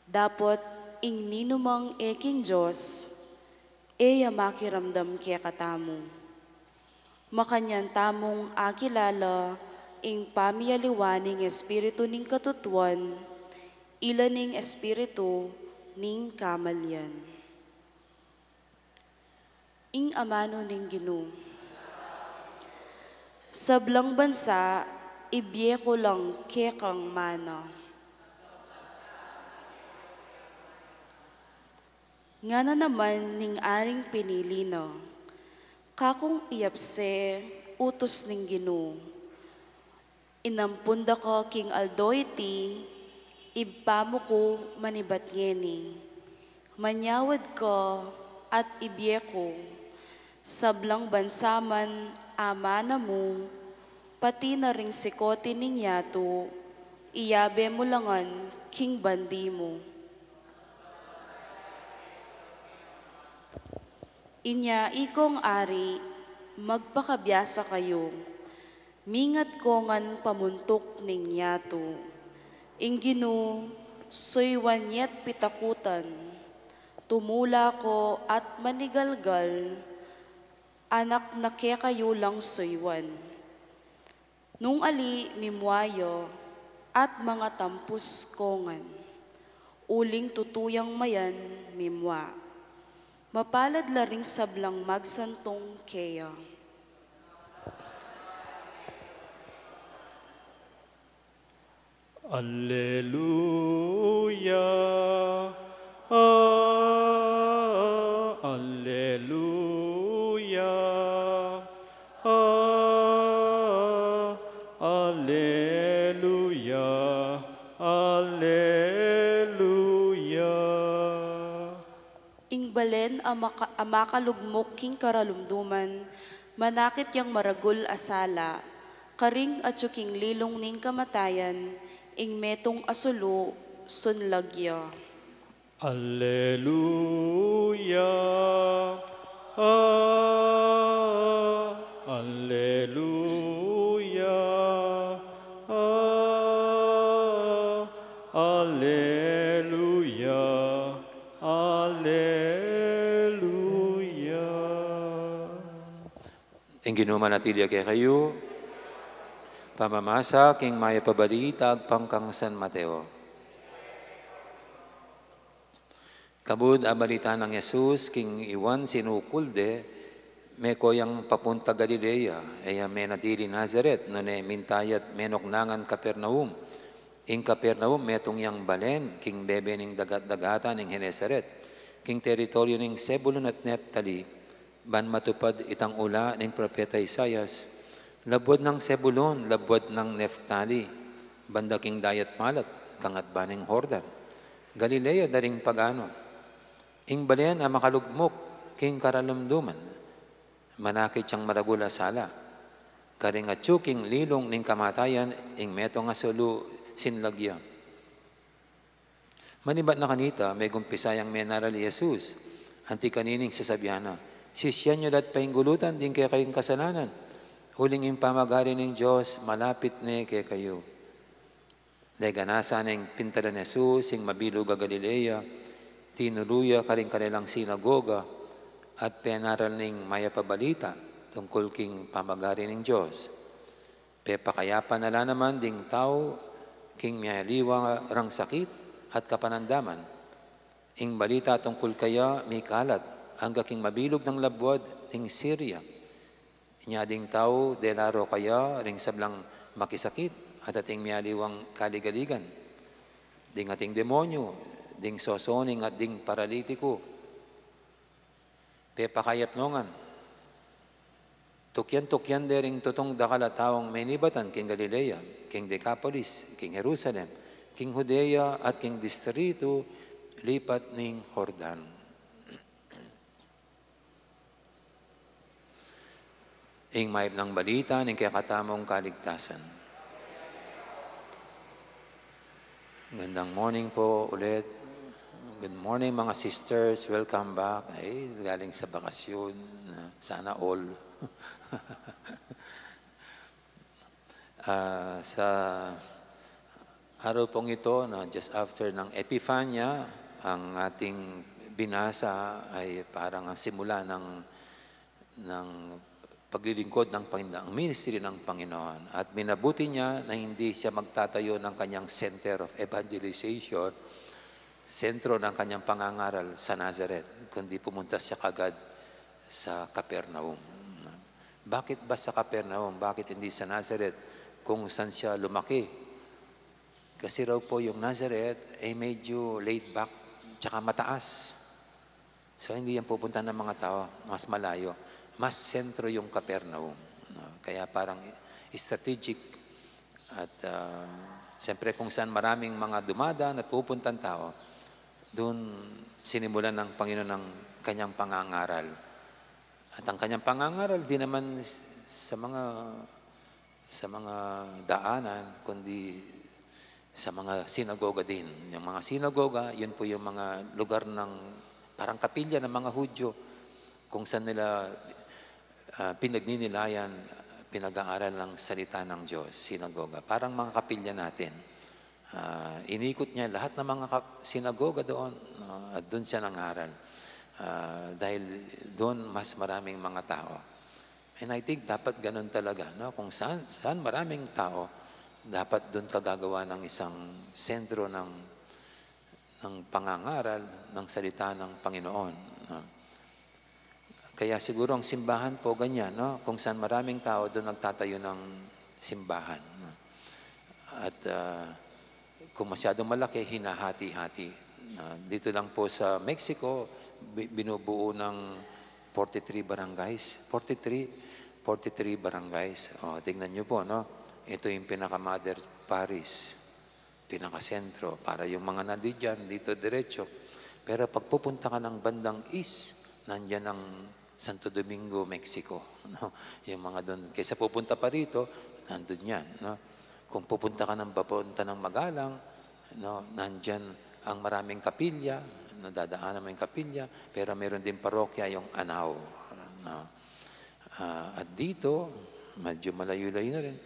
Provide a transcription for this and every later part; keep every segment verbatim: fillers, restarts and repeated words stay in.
Dapot ing ninumang e king Dios, e ya makiramdam kekatamu. Makanyan tamung akilala ing pamialiwa ning Espiritu ning katutuan, ila ning Espiritu ning kamalian. Ing amanu ning Ginu. Sablang bansa, ibie ku lang kekang mana. Ngana naman ning aring pinili na, kakung iyapse utus ning Ginu. Inampun da ka king aldo iti, Ibpa mu ku manibat ngeni. Manyawad ka at ibie ku, sablang bansa man a mana mu, pati na ring sikoti ning yatu, iyabe mu la ngan king bandi mu. Inya ikong ari, magpakabiasa kayu, mingat ko ngan pamuntuk ning yatu. Ing Ginu, suyuan ye't pitakutan. Tumula ko at manigalgal, anak na kekayu lang suyuan. Nung ali mimua ya at mangatampus ko ngan, uling tutu yang mayan mimua. Mapalad la ring sablang magsantung keya. Alleluia, ah, alleluia, ah, alleluia, alleluia. Ing balen a maka-, a makalugmuk king karalumduman, manakit yang maragul a sala, karing atyu king lilung ning kamatayan, ing metung a sulu, sunlag ya. Alleluia, ah, alleluia, ah, alleluia. Alleluia. Ing Ginu manatili ya kekayu. Pamamasa king Mayap a Balita agpang kang San Mateo. Kabud abalita nang Jesus king Juan sinukul de, meko yang papunta Galilea, e ya menatili Nazaret, nune minta ya't menuknangan Capernaum. Ing Capernaum metung yang balen king bebe ning dagat-dagatan ning Genesaret, king teritoryu ning Sebulon at Neftali, ban matupad itang ula ning propeta Isaias, "Labuad nang Sebulon, labuad nang Neftali, banda king dayat malat, kangatba ning Jordan, Galilea da ring pagano. Ing balen a makalugmuk king karalumduman, manakit yang maragul a sala, karing atyu king lilung ning kamatayan, ing metung a sulu, sinlag ya." Manibat na kanita, megumpisa yang menaral i Jesus, anti kanining sasabian na, "Sisian yu la't painggulutan ding kekayung kasalanan, uling ing pamagari ning Dios malapit ne kekayu." Leganasan neng pintalan Jesus ing mabilug a Galilea, tinulu ya karing kanilang sinagoga, at penaral ne ing Mayap a Balita tungkul king pamagari ning Dios. Pepakayapan na la naman ding tau king mialiwa rang sakit at kapanandaman. Ing balita tungkul kaya mikalat angga king mabilug nang labuad ning Siria. Inya ding tau dela ro kaya ring sablang makisakit at ating mialiwang kaligaligan, ding ating demonyu, ding sosoning at ding paralitiku. Pepakayap no ngan, tukyan-tukyan de ring tutung dakal a taung menibatan king Galilea, king Decapolis, king Jerusalem, king Judea, at king distritu lipat ning Jordan. Ing mayap nang balita ning kekatamung kaligtasan. Gandang morning po ulit. Good morning, mga sisters. Welcome back. Ay, galing sa bakasyon. Sana all. Ah, sa Araw pong ito, no, just after ng Epifania, ang ating binasa ay parang ang simula ng, ng paglilingkod ng Panginoon, ang ministry ng Panginoon. At minabuti niya na hindi siya magtatayo ng kanyang center of evangelization, sentro ng kanyang pangangaral sa Nazareth, kundi pumunta siya kagad sa Capernaum. Bakit ba sa Capernaum? Bakit hindi sa Nazareth, kung saan siya lumaki? Kasi raw po yung Nazareth ay medyo laid back, tsaka mataas. So, hindi yan pupunta ng mga tao, mas malayo. Mas sentro yung Capernaum, no? Kaya parang strategic at, ah, siyempre kung saan maraming mga dumadaan at pupuntang tao, doon sinimulan ng Panginoon ang kanyang pangangaral. At ang kanyang pangangaral, di naman s-, sa mga, sa mga daanan, kundi sa mga sinagoga din. Yung mga sinagoga, yun po yung mga lugar ng parang kapilya ng mga Hudyo, kung saan nila, ah, pinagninilayan, pinag-aaral ng salita ng Diyos, sinagoga. Parang mga kapilya natin. Ah, inikot niya lahat ng mga kap-, sinagoga doon, no? At doon siya nangaral. Ah, dahil doon mas maraming mga tao. And I think dapat ganun talaga, no? Kung saan, saan maraming tao, dapat doon ka gagawa ng isang sentro ng, ng pangangaral, ng salita ng Panginoon, no? Kaya siguro ang simbahan po ganyan, no? Kung saan maraming tao, doon nagtatayo ng simbahan, no? At, ah, kung masyadong malaki, hinahati-hati. Ah, dito lang po sa Mexico, bi-, binubuo ng forty-three barangays. Forty-three, forty-three barangays. O, tingnan niyo po, no? Ito yung pinaka-mother parish, pinakasentro. Para yung mga nandyan, dito diretso. Pero pag pupunta ka ng bandang east, nandyan ang Santo Domingo, Mexico, no? Yung mga doon, kaysa pupunta pa rito, nandun yan, no? Kung pupunta ka ng, papunta ng Magalang, no, nandyan ang maraming kapilya, no, dadaanan mo yung kapilya, pero meron din parokya, yung Anao, no? Ah, at dito, medyo malayo-layo na rin,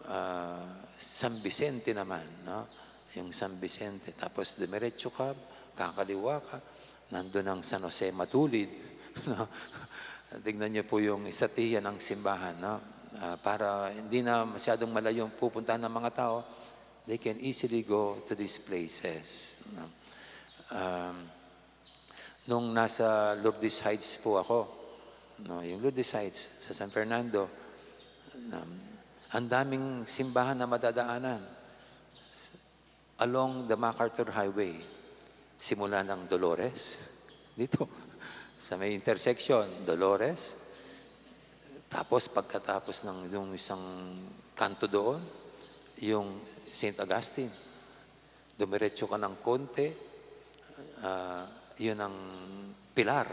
ah, San Vicente naman, no? Yung San Vicente. Tapos dumiretso ka, kakaliwa ka, nandun ang San Jose Matulid, no? Tignan niyo po yung estatiya ng simbahan, no? Ah, para hindi na masyadong malayo ang pupuntahan ng mga tao, they can easily go to these places, no? Um, nung nasa Lourdes Heights po ako, no, yung Lourdes Heights sa San Fernando, um, ang daming simbahan na madadaanan along the MacArthur Highway. Simula ng Dolores, dito, sa may intersection, Dolores. Tapos pagkatapos ng yung isang kanto doon, yung Saint Augustine. Dumiretso ka ng konti, ah, yun ang Pilar.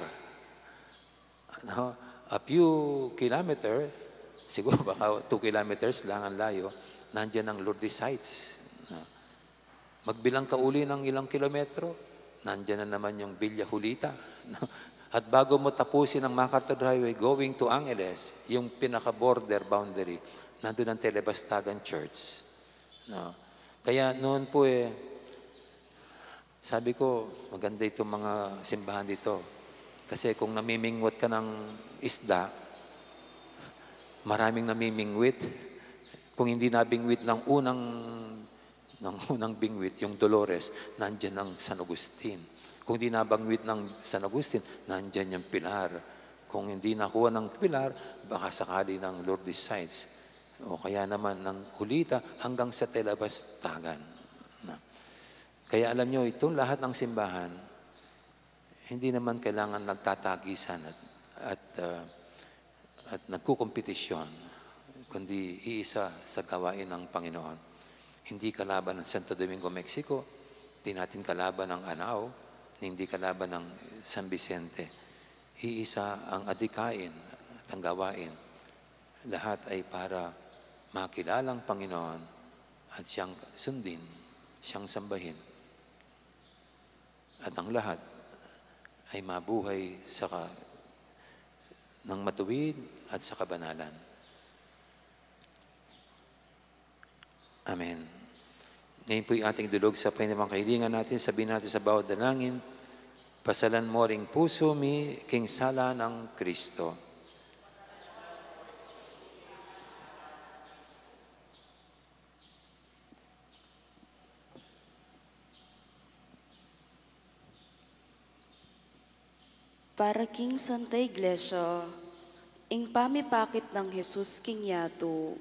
No? A few kilometer, siguro baka two kilometers lang ang layo, nandiyan ang Lourdes Heights. No? Magbilang ka uli ng ilang kilometro, nandiyan na naman yung Villa Julita. No? At bago mo tapusin ang MacArthur Highway going to Angeles, yung pinaka-border boundary, nandun ang Telebastagan Church. No? Kaya noon po eh, sabi ko, "Maganda itong mga simbahan dito." Kasi kung namimingwit ka ng isda, maraming namimingwit. Kung hindi nabingwit ng unang, ng unang bingwit, yung Dolores, nandyan ang San Agustin. Kung hindi nabangwit ng San Agustin, nandyan yung Pilar. Kung hindi nakuha ng Pilar, baka sakali ng Lourdes Heights. O kaya naman ng Julita hanggang sa Telebastagan. Na. Kaya alam nyo, itong lahat ng simbahan, hindi naman kailangan nagtatagisan at, at, ah, at nagkukumpetisyon, kundi iisa sa gawain ng Panginoon. Hindi kalaban ng Santo Domingo, Mexico, di natin kalaban ang Anao, hindi kalaban ng San Vicente. Iisa ang adikain at ang gawain. Lahat ay para makilalang Panginoon at siyang sundin, siyang sambahin. At ang lahat ay mabuhay sa ka-, ng matuwid at sa kabanalan. Amen. Ngayon po'y ating dulog sa Panginoon, kailangan natin, sabihin natin sa bawat dalangin, "Pasalan mo ring puso mi king sala nang Kristo." Para king Santa Iglesia, ing pamipakit nang Jesus king yatu,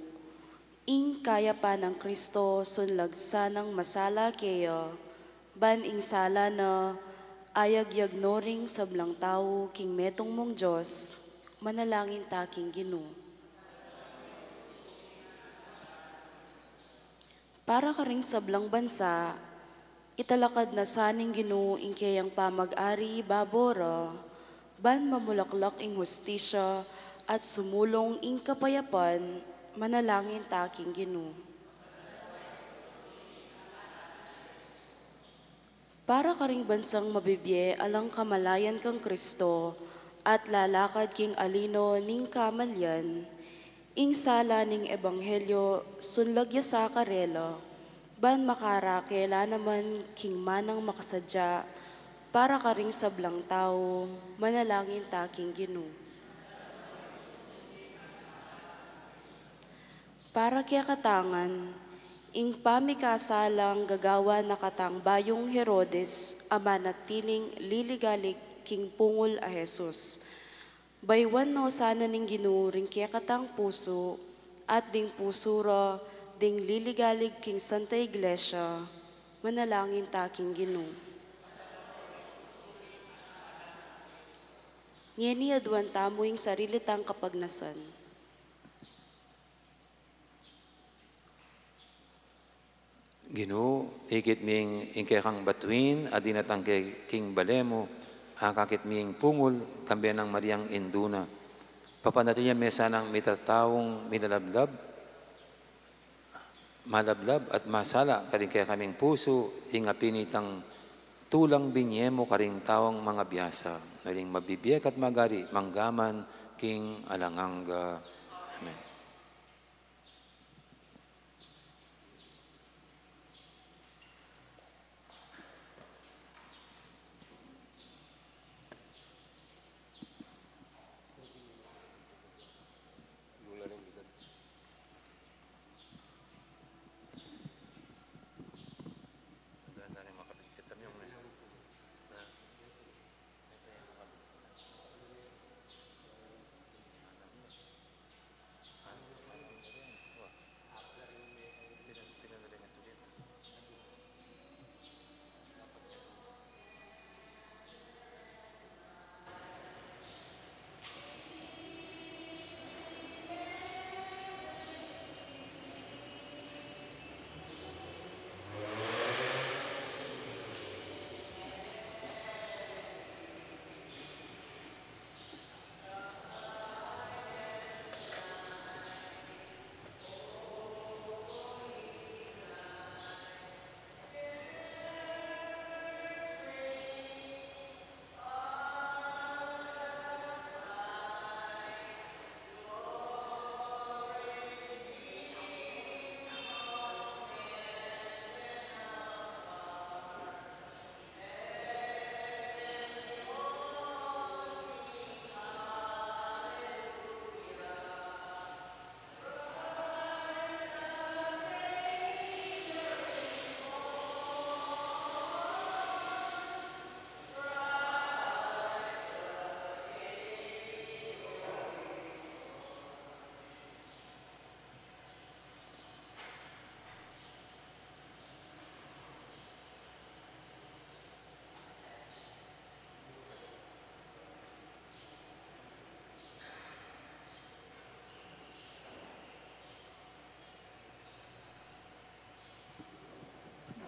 ing kayapan nang Kristo sunlagsan nang masala keya, ban ing sala na ayagyag no ring sablang tau king metung mung Dios, manalangin ta king Ginu. Para karing sablang bansa, italakad na sa ning Ginu ing keyang pamag-ari babo ra, ban mamulaklak ing hustisya at sumulung ing kapayapan, manalangin ta king Ginu. Para karing bansang mabibie alang kamalayan kang Kristo at lalakad king alino ning kamalian, ing sala ning ebanghelyo sunlag ya sa karela, ban makarake la naman king manang makasadya para karing sablang tau, manalangin ta king Ginu. Para kekatang ngan, ing pamikasalang gagawan na katang bayung Herodes a manatiling liligalig king pungul a Jesus. Bayuan no sana ning Ginu ring kekatang pusu, at ding pusu ra ding liligalig king Santa Iglesia, manalangin ta king Ginu. Ngeni aduan tamu ing sarili tang kapagnasan. Ginu, ikit mi ing kekang batuin a dinatang ke king bale mu, akakit mi ing pungul, kambe nang Mariang indu na. Papanatili me sanang mitataung milalablab, malablab at masala karing kekaming pusu, ing apinitang tulang binye mu karing taung mangabiasa, na ring mabibie ka't magari, manggaman king alang angga. Amen.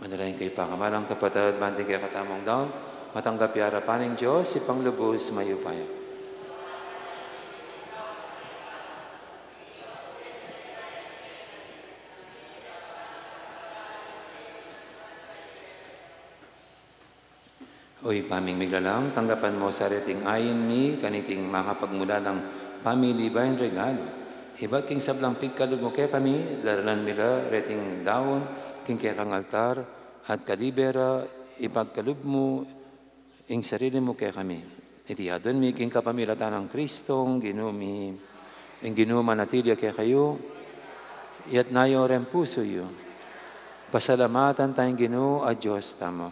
Manalangin kayu, pakamalan kung kapatad, ban ding kekatamung daun matanggap ya arapan ning Dios, Ibpang lubus mayupaya. O Ibpa ming miglalang, tanggapan mu sa reting ain mi, kaniting makapagmulalang pamili bayan regalo. Ibat king sablang pigkalub mu kekami, daralan mi la reting daun king kekang altar, at kalibe ra ipagkalub mu ing sarili mu kekami. Iti adwan mi king kapamilatan nang Kristong Ginu mi. Ing Ginu manatili ya kekayu, iyatas yu ring pusu yu. Pasalamatan taya ing Ginu a Dios tamu.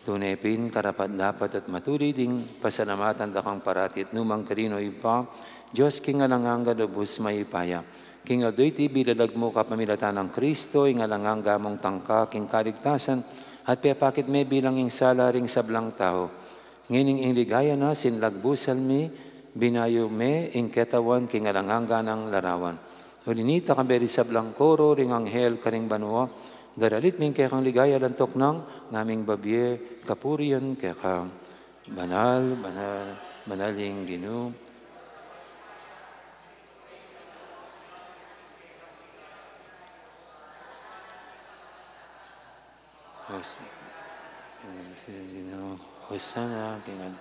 Tune pin karapat-dapat at matulid ing pasalamatan da kang parati at nukarin man, Ibpa, Dios king alang angga, lubus mayupaya. King aldo iti bilalag mu kapamilatan nang Kristo, ing alang angga mung tangka king kaligtasan, at pepakit me bilang ing sala ring sablang tau. Ngening ing ligaya na sinlagbusan mi, binayu me ing ketawan king alang angga nang larawan. Uli nita, kambe ring sablang koro ring anghel karing banua, daralit mi ing kekang ligaya, lantuk nang ngaming babie kapurian keka. Banal, banal, banal ing Ginu. Hos-, Hosana, king al-,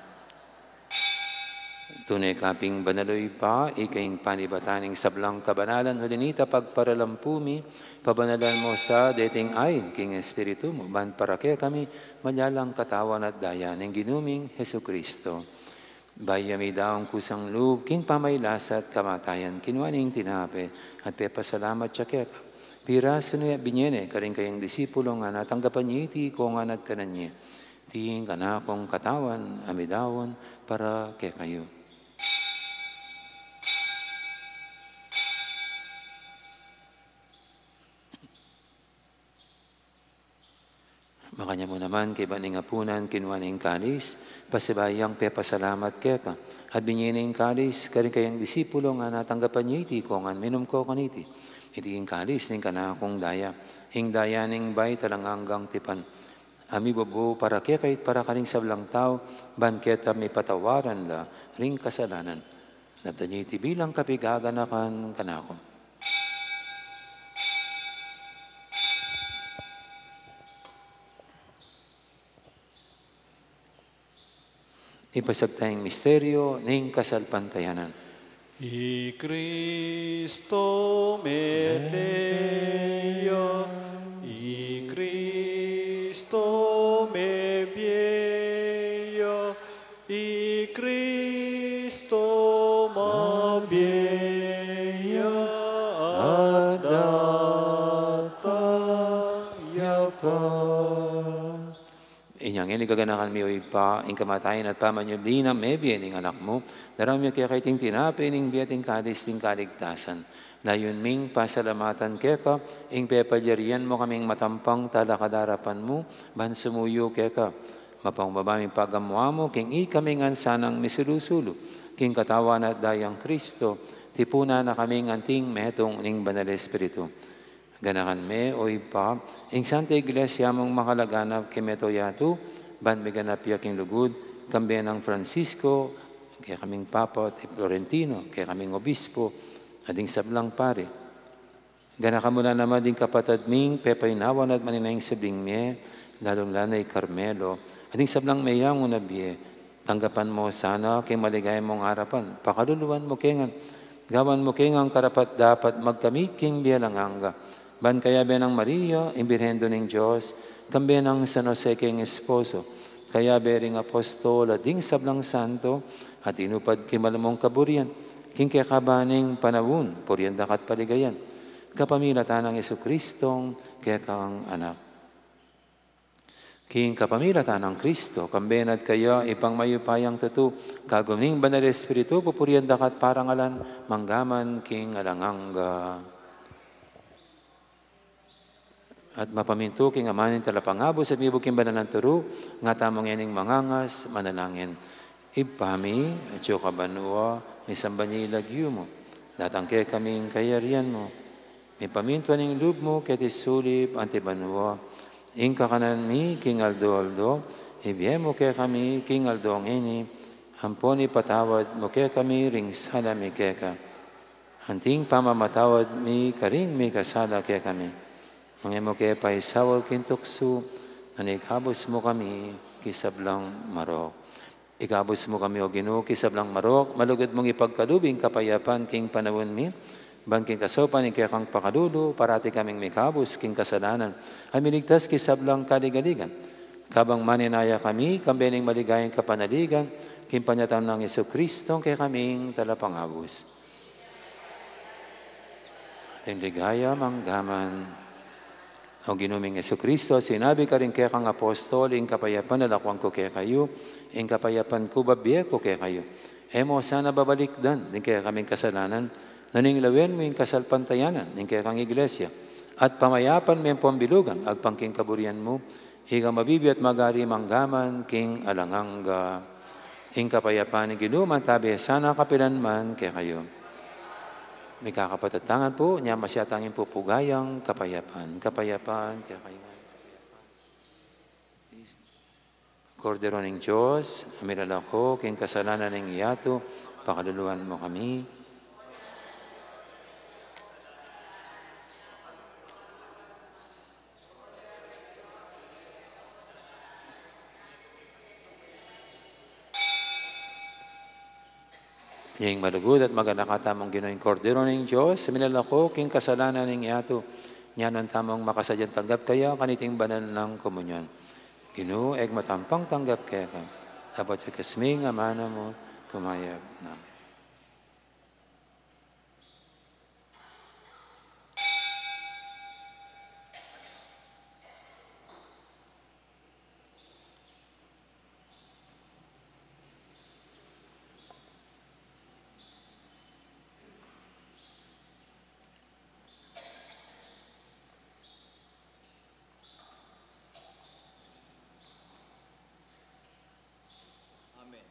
tune ka pin banal, o Ibpa, ika ing panibatan ning sablang kabanalan, uli nita pagparalampu mi, pabanalan mu sa deting ain king Espiritu mu, ban para kekami malyalang katawan at daya ning Ginu ming Jesucristo. Bayu ya midaun kusang lub king pamagkasakit at kamatayan, kinua ne ing tinape, at pepasalamat ya keka. Pirasu ne at binye ne karing kayang disipulo, ngana, tanggapan ye iti iko ngan at kanan ye. Iti ing kanakung katawan a midaun para kekayu. Makanyan mu naman, kaybat ning apunan, kinua ne ing kalis, pasibayu yang pepasalamat keka, at binye ne ing kalis karing kayang disipulo, ngana, tanggapan ye iti iko ngan, minum ko kaniti. Iti ing kalis ning kanakung daya, ing daya ning bayu at alang anggang tipan, a mibubu para kekayu at para karing sablang tau, ban keta mipatawaran la ring kasalanan. Daptan ye iti bilang kapaganakan kanaku. Ipasiag taya ing misteryo ning kasalpantayanan. I Kristo mele ya, i Kristo mebie ya, i Kristo mabie ya, at datang ya pa. Inya ngeni, gaganakan mi, o Ibpa, ing kamatayan at pamanyubli nang mebie ning Anak mu, daraun mi keka iting tinape ning bie at ing kalis ning kaligtasan. Layun ming pasalamatan keka ing pepalyarian mu kaming matampang talakad king arapan mu, ban sumuyu keka. Mapakumbaba ming pagamu-amu king ikami ngan sanang misulu-sulu king katawan at dayang Kristo, tipunan na kaming anting metung ning Banal Espiritu. Ganakan me, o Ibpa, ing Santa Iglesia mung makalaganap king mabilug a yatu, ban miganap ya king lugud, kambe nang Francisco, kekaming Papa, at i Florentino, kekaming Obispo, at ding sablang pari. Ganakan mu la naman ding kapatad ming pepaynawan at manenaya king subling mie, lalung-lalu na i Carmelo, at ding sablang meyangu na bie, tanggapan mu sana king maligaya mung arapan, pakaluluan mu ke ngan, gawan mu ke ngan karapat-dapat magkamit king bie alang angga, ban kayabe nang Maria, ing Birhen Indu ning Dios, kambe nang San Jose kayang esposo, kayabe ring apostol at ding sablang santo, a tinupad king malugud mung kaburian, king kekaban ning panaun, purian da ka at paligayan, kapamilatan nang Jesucristong kekang Anak. King kapamilatan nang Kristo, kambe na at kaya, Ibpang mayupayang tutu, kagum ning Banal Espiritu, pupurian da ka at parangalan, mangga man king alang angga. At mapamintu king amanu ning talapangabus at mibug king banal a turu, ngatamu ngening mangangas, manalangin. Ibpa mi, atsu ka banua, misamban ya ing lagyu mu. Datang kekami ing kayarian mu. Mipamintuan ing lub mu keti sulip anti banua. Ing kakanan mi king aldo-aldo, ibie mu kekami king aldo ngeni. Ampon ipatawad mu kekami ring sala mi keka, anting pamamatawad mi karing mikasala kekami. Manga e mu ke paisaul king tuksu, nune ikabus mu kami king sablang marok. Ikabus mu kami, O Ginu, king sablang marok, malugud mung ipagkalub ing kapayapan king panaun mi, Ban king kasaupan ning kekang pakalulu, parati kaming mikabus king kasalanan, at miligtas king sablang kaligaligan. Kabang maninaya kami, kambe ning maligayang kapanaligan, king panyatang nang Jesucristo, kekaming talapangabus. Ing ligaya manggaman. O Ginu ming Jesucristo, sinabi karing kekang apostol, ing kapayapan lakuan ku kekayu, ing kapayapan ku babie ku kekayu. E mu sana babalikdan ding kekaming kasalanan, nune lawen mu ing kasalpantayanan ning kekang Iglesia, at pamayapan me pu ing bilugan agpang king kaburian mu, ika a mabibie at magari manggaman king alang angga. Ing kapayapan ning Ginu mantabi sana kapilan man kekayu. Mikakapatad tamu pu, nya masyatang ing pupugayang kapayapan. Kapayapan kekayu. Kordero ning Dios, a milalako king kasalanan ning yatu, pakaluluan mu kami. Ing malugud at maganaka tamung Ginu, ing Kordero ning Dios, a milalako king kasalanan ning yatu. Nya nuan tamung makasadyang tanggap kaya kaniting banal nang komunyon. Ginu, e ku matampang tanggap keka, dapot sa kasming amanu mu, kumayap na. Amen.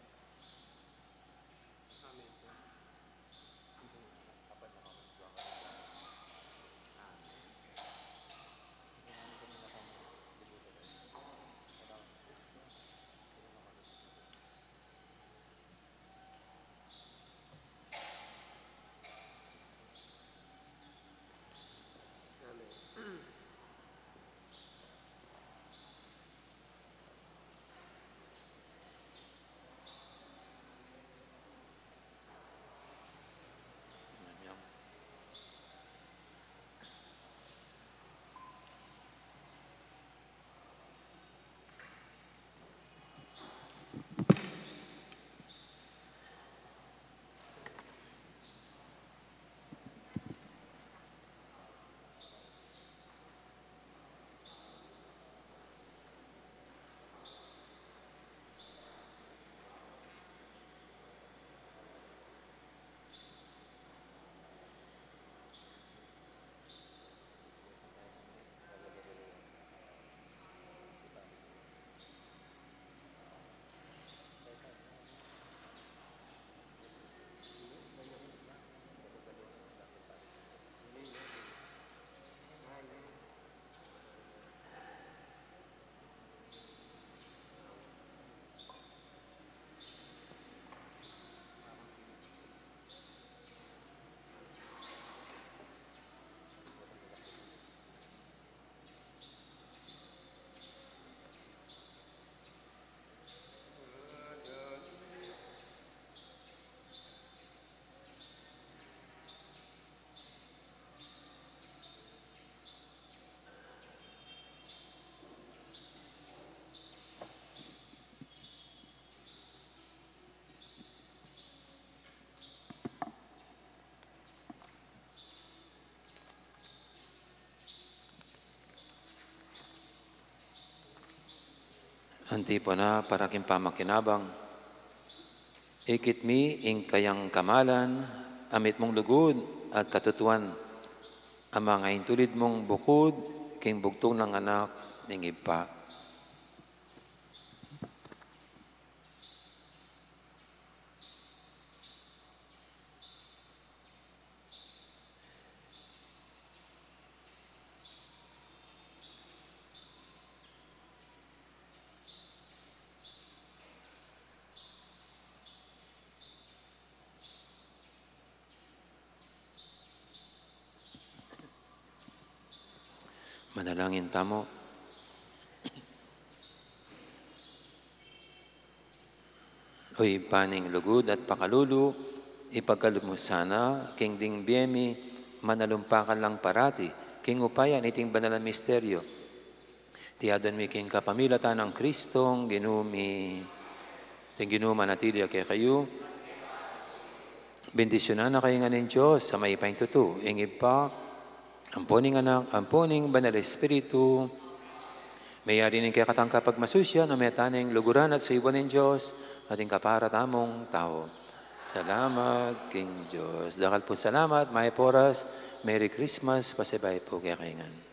Antipona para king pamakinabang. Ikit mi ing kayang kamalan, a mitmung lugud at katutuan, a mangaintulid mung bukud king bugtung nang Anak ning Ibpa. Manalangin tamu. O Ibpa ning lugud at pakalulu, ipagkalub mu sana king ding bie mi manalumpakan lang parati king upaya niting banal a misteryo. Iti adwan mi king kapamilatan nang Kristong Ginu mi. Ing Ginu manatili ya kekayu. Bendisyunan na kayu ngan ning Dios a mayupaya tutu, ing Ibpa, ampo ning Anak, ampo ning Banal Espiritu. Meyari ning kekatang kapagmasusian, o meta ning luguran at suyuan ning Dios, at ing kapara tamung tau. Salamat king Dios. Dakal pung salamat, mayap a oras, Merry Christmas, pasibayu pu kekayu ngan.